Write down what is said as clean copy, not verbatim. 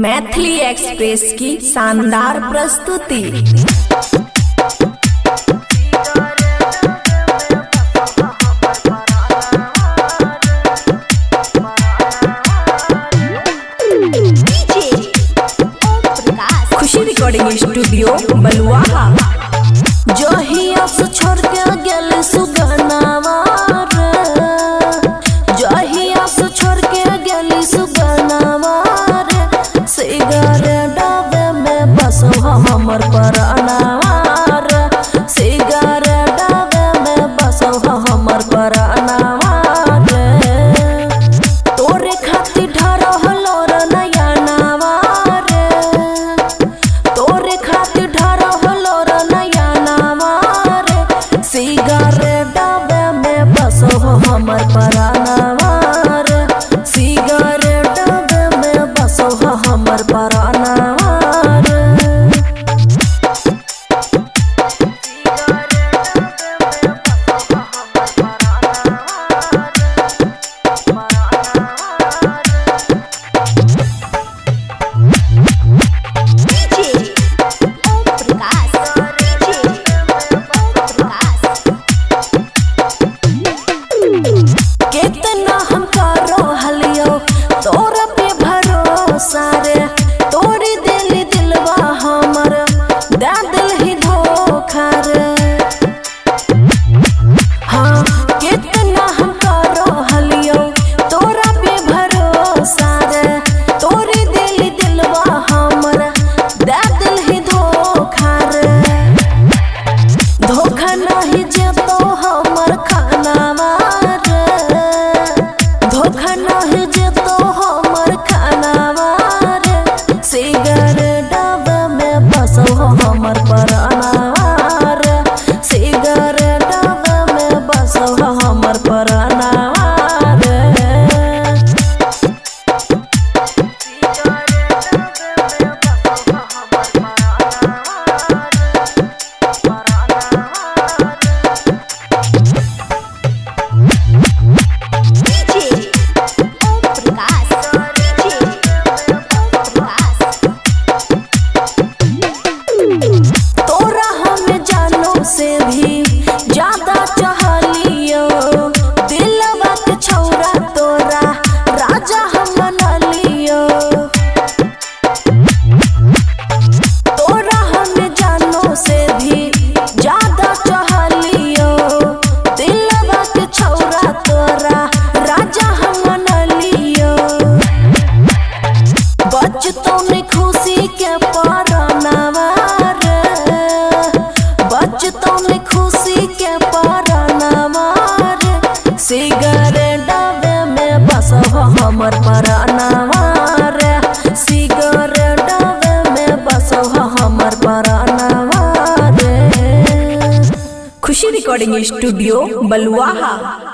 Maithili express की शानदार प्रस्तुति। खुशी रिकॉर्डिंग स्टूडियो बलुआहा। जहिया से छोड़ के गेल सुगनावा रे, जहिया से छोड़ के गेल सुगनावा रे, सिगरेट डबे में बसो हमर परानावा रे, सिगरेट डबे में बसो हमर परानावा रे। तोरे खातिर ढरहलो रे नया नावा रे, तोरे खातिर ढरहलो रे नया नावा रे, सिगरेट डबे में बसो हमर परानावा रे, सिगरेट डबे में बसो हमर परानावा रे। कितना हम करो हलियो तोरा पे भरोसा रे, तोरी दिल दिलवा हमर दे दिल ही धोखा रे। हाँ कितना हम करो हलियो तोरा पे भरोसा रे, तोरी दिल दिलवा हमर दे दिल ही धोखा रे। धोखा नहीं जेतो हमर खानावा रे, धोखा नहीं जेतो हमर खानावा रे, सिगरेट डबे में बसो हमर परानावा रे, सिगरेट डबे में बसो हमर परानावा रे। तोरा हम जानो से भी ज्यादा चाहलियो, दिलवा के छौरा तोरा राजा हम मनलियो। तोरा हम जानो से भी ज्यादा चाहलियो, दिलवा के छौरा तोरा राजा हम मनलियो। बचतो ने खुशी के परानावा रे, बचतो ने खुशी के परानावा रे, सिगरेट डबे में बसो हमर परानावा रे, सिगरेट डबे में बसो हमर परानावा रे। खुशी रिकॉर्डिंग स्टूडियो बलुआहा।